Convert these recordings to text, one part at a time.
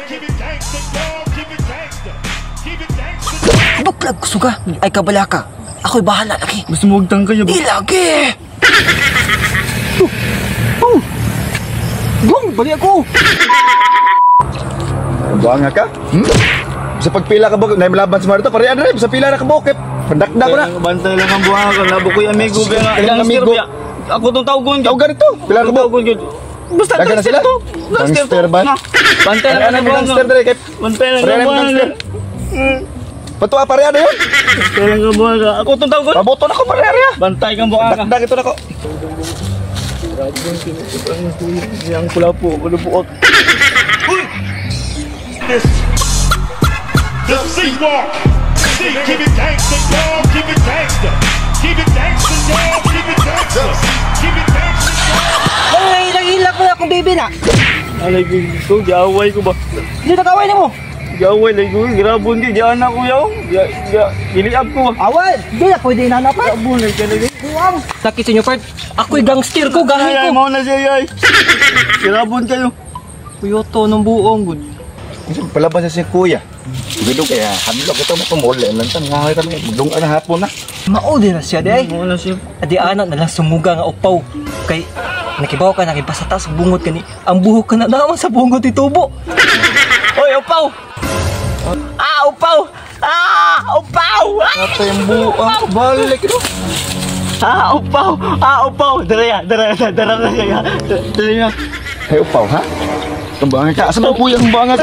Keep it gangsta, dog. Keep it gangsta. Keep it gangsta, dog. Buklag suga. Ay kabala ka. Ako'y bahala lagi. Gusto mo wagtang kayo ba? Di lagi. Oh. Gong, bali ako. Buanga ka? Hmm? Sa pagpila ka ba, naimlaban sa Marito, parehan rin, sa pila na ka bukit. Pandakda ko na. Bantay lang ang buhanga ka. Labo ko'y amigo. Kailang amigo. Ako itong tawagon. Tawag ganito. Pila ka Tawagon yun. Basta Dagan na sila? to. Gangster ba? Bantay lang ang buhanga. Gangster dere, kay. Bantay lang Parehan ang ang buhanga. gangster. Patua parehan na yun. Bantay lang ang buhanga. Ako itong tawagon. Paboto na ko parehan ya. Bantay kang buhanga. Pandakda ito na ko. Ang pula po. Malubuot. This. The C-Walk. C, keep it gangsta, dog. Keep it gangsta. Keep it gangsta, dog. Keep it gangsta. Keep it gangsta, dog. Ay, ilag-ilag mo na akong baby na. Alay ko, giaway ko ba? Hindi nakaway na mo. Giaway lagi ko, grabon di, diyan ako yaw. Giliab ko ba? Awal, di na pwede inanapan. Grabon lagi lagi. Buwang. Sakit sa inyo, Part. Ako'y gangster ko, gahi Ay, ko. mau na siya yay. Grabon kayo. Puyoto ng buong, good. Palaban sa si kuya. Bido kaya hadlok ito mo tumuli lang tan nga kami magdungan na hapon na. Mao din na siya, di ay. Mau na siya. Adi ana na lang sumuga nga upaw. Kay nakibaw ka nakibasa taas bungot kani. Ang buhok ka na naman sa bungot itubo. Oy, upaw. Ah, upaw. Ah, upaw. Atay ang buang balik no. Ah, upaw. Ah, upaw. Dara ya, dara ya, dara na siya. Dara ya. Hey upaw ha? Kambangan ka. Asa man kuya ang bangat?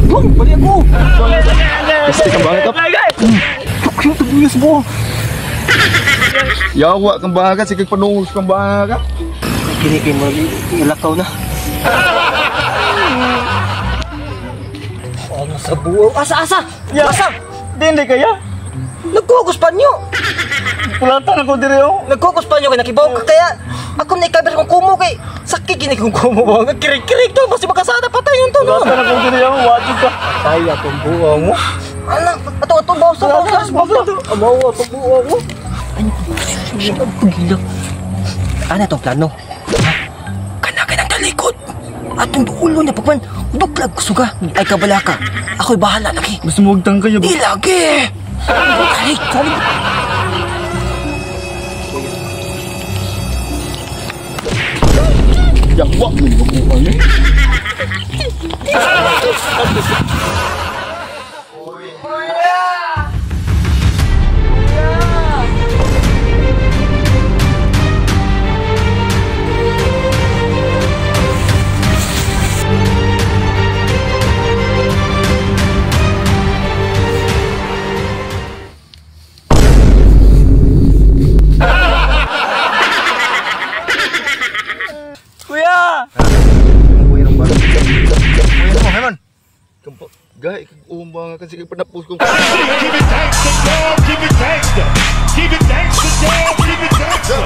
Gong, bali ako. Este kambangan ka. Cute buyos mo. Yawa kambangan ka sige panungos kambangan ka. Kini kay mo ilakaw na. Ano sa buong? Asa, asa! Asa! Dili kaya. Nagkukos pa niyo! Pulatan ako dire oh. Nagkukos pa niyo kay nakibaw ka kaya ako na ikaber kong kumo kay sakit gini kong kumo ba? Kirik-kirik to basta makasada patay yun to no. Pulatan ako dire oh. Wati ka. Ay, atong buong mo. Anak, ato ato bawsa bawsa bawsa. Amaw atong buong mo. Ano? Pagila. Ano itong plano? Ha? Kana kanang talikod. Atong dulo niya pagman duklag suga. Ay kabala ka. Ako'y bahala lagi. Gusto mo wagtang kayo ba? Di lagi. Ay, sabi. Yawa mo buang eh. Kuya! Kuya ng bata. Kuya mo, Herman. Gay, umba nga kasi panapos ko. Keep it gangsta, dog. Keep it gangsta. Keep it gangsta, dog. Keep it gangsta.